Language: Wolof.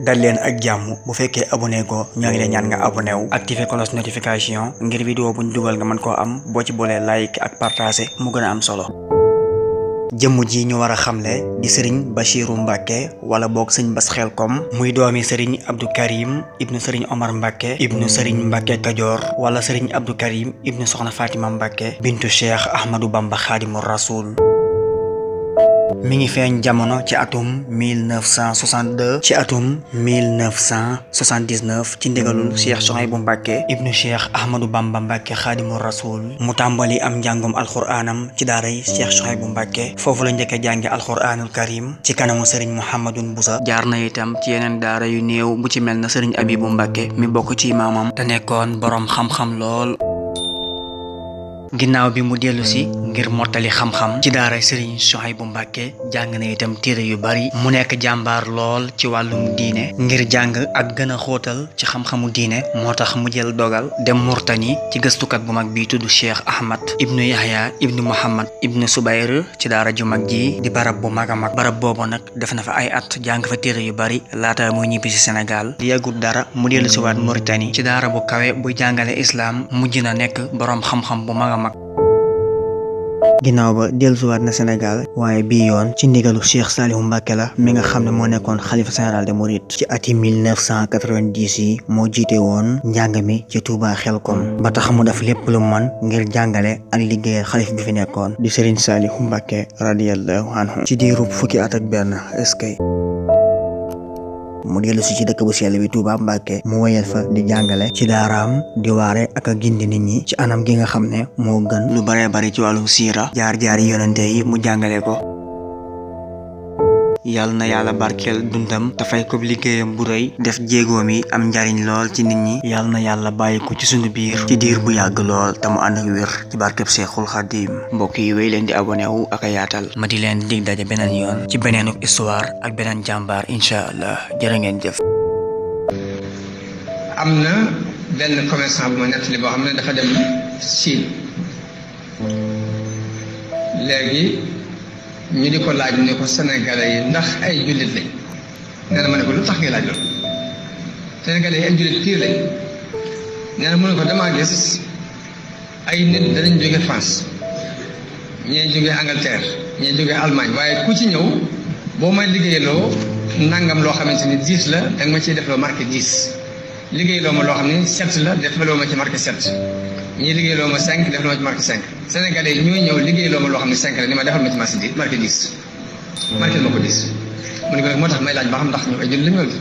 dal leen ak jàmm bu fekkee abonné ko ñoo ngi leen ñaan nga abonné wu activé cloche notification ngir vidéo buñ dugal nga mën koo am boo ci boolee like ak partagé mu gën a am solo. jëmm ji ñu war a xamle di sëriñ Bachiru Mbàkke wala boog sëñ Bas Xelkom muy doomi sëriñ Abdou Karim ibnu sëriñ Omar Mbàkke ibnu sëriñ Mbàkke Kajoor wala sëriñ Abdou Karim ibnu soxna Fatima Mbàkke bintu Cheikh Ahmadou Bamba Xaadimu Rasul. mi ngi feeñ jamono ci atum 1962 ci atum 1979 ci ndigalul Cheikh Souhaïbou Mbàkke ibnu Cheikh Ahmadou Bamba Mbàkke Xaadimu Rasul mu tàmbali am njàngum alxuraanam ci daaray Cheikh Souhaïbou Mbàkke foofu la njëkk a jànge alxuraanul karim ci kanamu sëriñ Mouhamadoun Boussa jaar na itam ci yeneen daara yu néew bu ci mel na sëriñ Abibu Mbàkke mi bokk ci maamam te nekkoon boroom xam-xam lool. ginnaaw bi mu dellu si ngir mottali xam-xam ci daara Serigne Souhaïbou Mbàkke jàng na itam téere yu bari mu nekk jàmbaar lool ci wàllum diine ngir jàng ak gën a xóotal ci xam-xamu diine moo tax mu jël dogal dem Murtani ci gëstukat bu mag bi tudd Cheikh Ahmad ibnu Yahya ibnu Muhammad ibnu Subayr ci daara ju mag ji di barab bu mag a mag barab boobu nag def na fa ay at jàng fa téere yu bari laata muy ñibbi si Sénégal di yàggut dara mu dellu si waat Mauritanie ci daara bu kawe buy jàngale islaam mujj na nekk boroom xam-xam bu mag a mag. ginnaaw ba dellusiwaat na Sénégal waaye bii yoon ci ndigalu Cheikh Saliou Mbacke la mi nga xam ne moo nekkoon xalifa général des Mourides ci ati 1990 yi moo jiite woon njàng mi ci Touba Xelkom ba tax mu def lépp lu man ngir jàngale ak liggéeyal xalif bi fi nekkoon di Serigne Saliou Mbacke radiyallahu anhu ci diirub fukki at ak benn eskay mu dellu si ci dëkk bu sell bi Touba Mbàkke mu wéyal fa di jàngale ci daaraam di waare ak a gindi nit ñi ci anam gi nga xam ne moo gën lu baree bari ci wàllu siira jaar-jaari yonente yi mu jàngale ko. yàlla na yàlla barkeel dundam dafay ko liggéeyam bu rëy def jéegoom yi am njariñ lool ci nit ñi yàlla na yàlla bàyyi ko ci sunu biir ci diir bu yàgg lool te mu ànd ak wér ci barkeb Seexul Xadiim mbokk yi wéy leen di abonné wu ak a yaatal ma di leen dig daje beneen yoon ci beneenu histoire ak beneen jàmbaar incha allah jërë ngeen jëf. am na benn commerçant bu ma nettali boo xam ne dafa dem Chine léegi ñu di ko laaj ne ko sénégalais yi ndax ay jullit lañ nee na ma ne ko lu tax ngay laaj loolu sénégalais yi ay jullit piir lañ nee na mu ne ko damaa gis ay nit danañ jóge France ñee jóge Angleterre ñee jóge Allemagne waaye ku ci ñëw boo may liggéeyloo nangam loo xamante ni 10 la danga ma ciy def loo marqué 10 liggéeyloo ma loo xam ne 7 la def loo ma ci marqué 7 ñii liggéeyloo ma 5 def loo ma ci marqué 5 sénégalais yi ñooy ñëw liggéeyloo ma loo xam ne 5 la ni ma defal ma ci marqué 10 marqué ma ko 10 mu ne ko nag moo tax may laaj ba xam ndax ñu ay jullit lañu wala